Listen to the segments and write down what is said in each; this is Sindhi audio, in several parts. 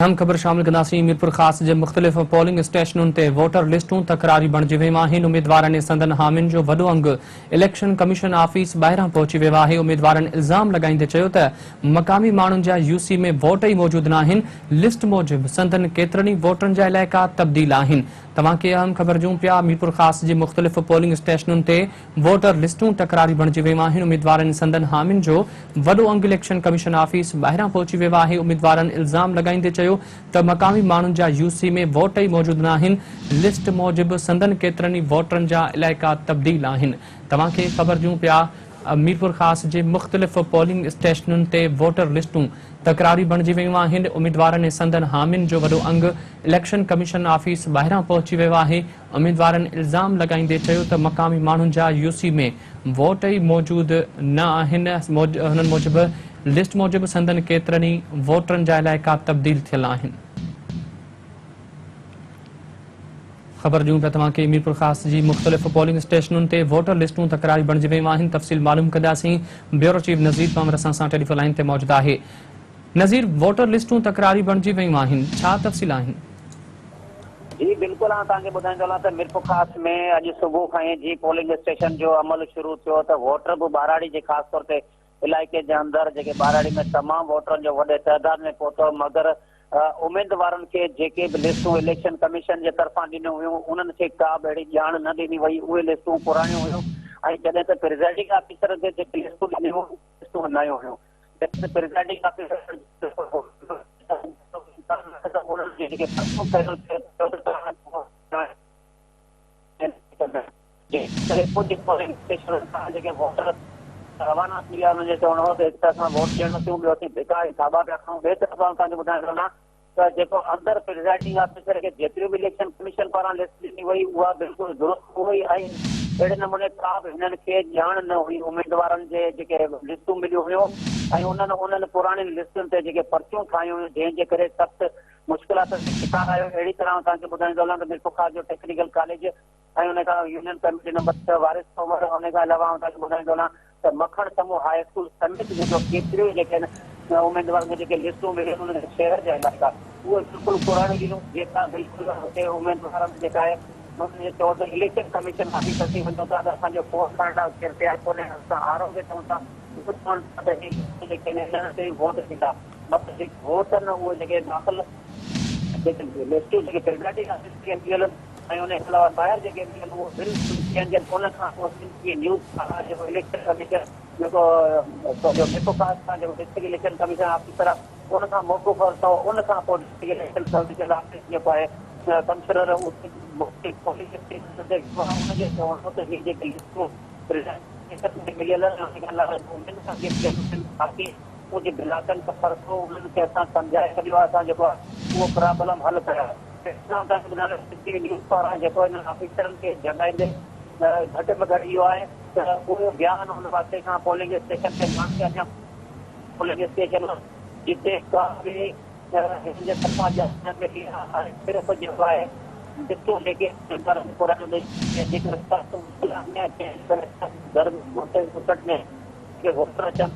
اهم خبر شامل ڪنداسين ميرپورخاص جي مختلف پولنگ اسٽيشنن تي ووٽر لسٽون تڪراري بڻجي ويون آهن اميدوارن ۽ سندن حامين جو وڏو انگ اليڪشن ڪميشن آفيس ٻاهران پهچي ويو آهي اميدوارن الزام لڳائيندي چيو ته مقامي ماڻهن جا يو سي ۾ ووٽ ئي موجود ناهن لسٽ موجب سندن ڪيترن ئي ووٽرن جا علائقا تبديل آهن توهان کي اهم خبر ڏيون پيا ميرپورخاص جي مختلف پولنگ اسٽيشنن تي ووٽر لسٽون تڪراري بڻجي ويون آهن، اميدوارن ۽ سندن حامين جو وڏو انگ اليڪشن ڪميشن آفيس ٻاهران پهچي ويو آهي، اميدوارن الزام لڳائيندي چيو ته مقامي ماڻهن جا يو سي ۾ ووٽ ئي موجود ناهن، لسٽ موجب سندن ڪيترن ئي ووٽرن جا علائقا تبديل آهن. توهان کي خبر ڏيون پيا ميرپورخاص جي مختلف پولنگ اسٽيشنن تي ووٽر لسٽون تڪراري بڻجي ويون آهن، اميدوارن ۽ سندن حامين جو وڏو انگ اليڪشن ڪميشن آفيس ٻاهران پهچي ويو آهي، اميدوارن الزام لڳائيندي چيو ته مقامي ماڻهن جا يو سي ۾ ووٽ ئي موجود نه آهن، هنن موجب لسٽ موجب سندن ڪيترن ئي ووٽرن جا علائقا تبديل ٿيل آهن. خبر ڏيون پيا توهان کي ميرپورخاص جي مختلف پولنگ اسٽيشنن تي ووٽر لسٽون تڪراري بڻجي ويون آهن، تفصيل معلوم ڪنداسين، بيورو چيف نذير پنهور اسان سان ٽيليفون لائين تي موجود آهي. نذير ووٽر لسٽون تڪراري بڻجي ويون آهن، ڇا تفصيل آهن؟ جي بلڪل آئون توهان کي ٻڌائيندو هلان ته ميرپورخاص ۾ اڄ صبح کان ئي جي پولنگ اسٽيشن جو عمل شروع ٿيو ته ووٽر به ٻهراڙي جي خاص طور تي علائقي جي اندر جيڪي ٻهراڙي ۾ تمام ووٽرن جو وڏي تعداد ۾ پهتو مگر اميدوارن کي جيڪي به لسٽون اليڪشن ڪميشن جي طرفان ڏنيون ويون انهن کي ڪا به اهڙي ڄاڻ نه ڏني وئي اهي لسٽون پراڻيون هيون ۽ جڏهن ته پرزائيڊنگ آفيسرن کي جيڪي لسٽون ڏنيون ويون لسٽون نيون هيون جڏهن ته پرزائيڊنگ آفيسر جيڪي ووٽر روانا ٿي ويا انهن جو چوڻ هو ته هڪ ته اسان ووٽ ڏيڻ اچون ٻيو اسين ڌڪا ۽ ٿاٻا پيا کائون ٻئي طرف آئون توهان کي ٻڌائڻ ٿو هلان ته جيڪو اندر پرزائيڊنگ آفيسر کي جيتريون به اليڪشن ڪميشن پاران لسٽ ڏني وئي اها بلڪل درست هئي ۽ اهڙي نموني ڪا به هنن کي ڄاڻ نه هئي اميدوارن جي جيڪي لسٽون مليون هيون ۽ انهن انهن پراڻين لسٽن تي جيڪي پرچيون ٺاهيون هيون جنهن جي ڪري سخت مشڪلاتن جو شڪار آيو اهڙي طرح آئون توهان کي ٻڌائيندو هلان ته ميرپورخاص جو ٽيڪنيڪل ڪاليج ۽ ان کان يونين ڪميٽي نمبر ڇهه وارث سومر ان کان علاوه آئون توهان کي ٻڌائيندو هلان ته مکڻ سمون هاء اسڪول سميت جيڪو ڪيتريون ئي جيڪي آهن اميدوارن کي جيڪي لسٽون مليون انهن کي شهر جا علائقا اهي بلڪل پراڻيون ڏنيون جيڪا بلڪل هتي اميدوارن جيڪا آهي انهن جو چوڻ ته اليڪشن ڪميشن آفيس اسين وڃون ٿا ته اسان جو فون کڻڻ لاء ڪير تيار ڪونهي اسان آر او کي چئون ٿا اهو چون ٿا ته هي جيڪي آهن انهن تي ووٽ ٿيندا مطلب جيڪي ووٽ آهن اهي جيڪي داخل جيڪي لسٽون جيڪي پرزائيڊنگ آفيسر کي مليل ۽ ان کان علاوه ٻاهر جيڪي مليل اهو بلڪل چينج آهن ان کان پوء سنڌ جي نيوز پاران جيڪو اليڪشن ڪميشن جيڪو پنهنجو ميرپورخاص کان جيڪو ڊسٽرڪٽ اليڪشن ڪميشن آفيسر آهي ان کان موقف ورتو ان کان پوء ڊسٽرڪٽ اليڪشن ڪميشن آفيس جيڪو آهي ڪمشنر اتي پولنگ اسٽيشن تي ويو آهي ان جو چوڻ هو ته هي جيڪي لسٽون پريزنٽ ۾ مليل آهن ان کان علاوه انهن کان جيڪي مليل آهن باقي ڪجهه بلاڪن کان فرق هو انهن کي اسان سمجهائي ڇڏيو آهي اسان جيڪو آهي اهو پرابلم حل ڪيو آهي. نيوز پاران جيڪو انهن آفيسرن کي جڳائيندي گهٽ ۾ گهٽ اهو آهي ته اهو بيان ان پاسي کان پولنگ اسٽيشن تي ماڻهن کي اڃا پولنگ اسٽيشن جتي ڪا به هنن جي طرفان ڄاڻ نه ملي آهي صرف جيڪو آهي ڏسو جيڪي ووٽر اچن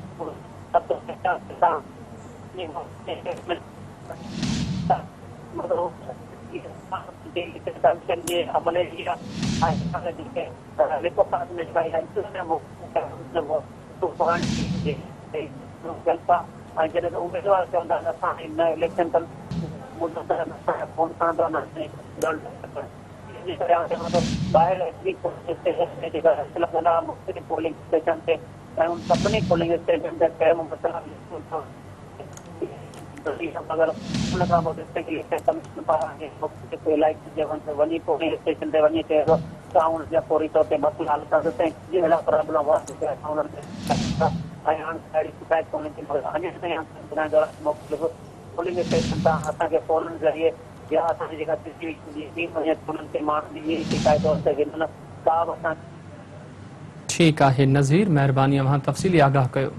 ان کان پوء ڊسٽرڪٽ اليڪشن ڪميشن پاران جيڪي مختلف علائقن جي وڃي پولنگ اسٽيشن تي وڃي چئي ٿو ته آئون ان جا فوري طور تي مسئلا حل ڪندس ۽ ڪجهه اهڙا پرابلم هئا جيڪي اسان انهن کي ۽ هاڻ ڪا اهڙي شڪايت ڪونهي ٿي مگر اڃا تائين اسان کي ٻڌائيندو رهان مختلف پولنگ اسٽيشن تان اسان کي فونن ذريعي يا اسان جي جيڪا سي سي ٽي وي جي ٽيم وڃي ٿي انهن کي ماڻهن جي اها ئي شڪايت هئي ته هنن ڪا به اسان ٺيڪ آهي نذير مهرباني اوهان تفصيلي آگاهه ڪيو.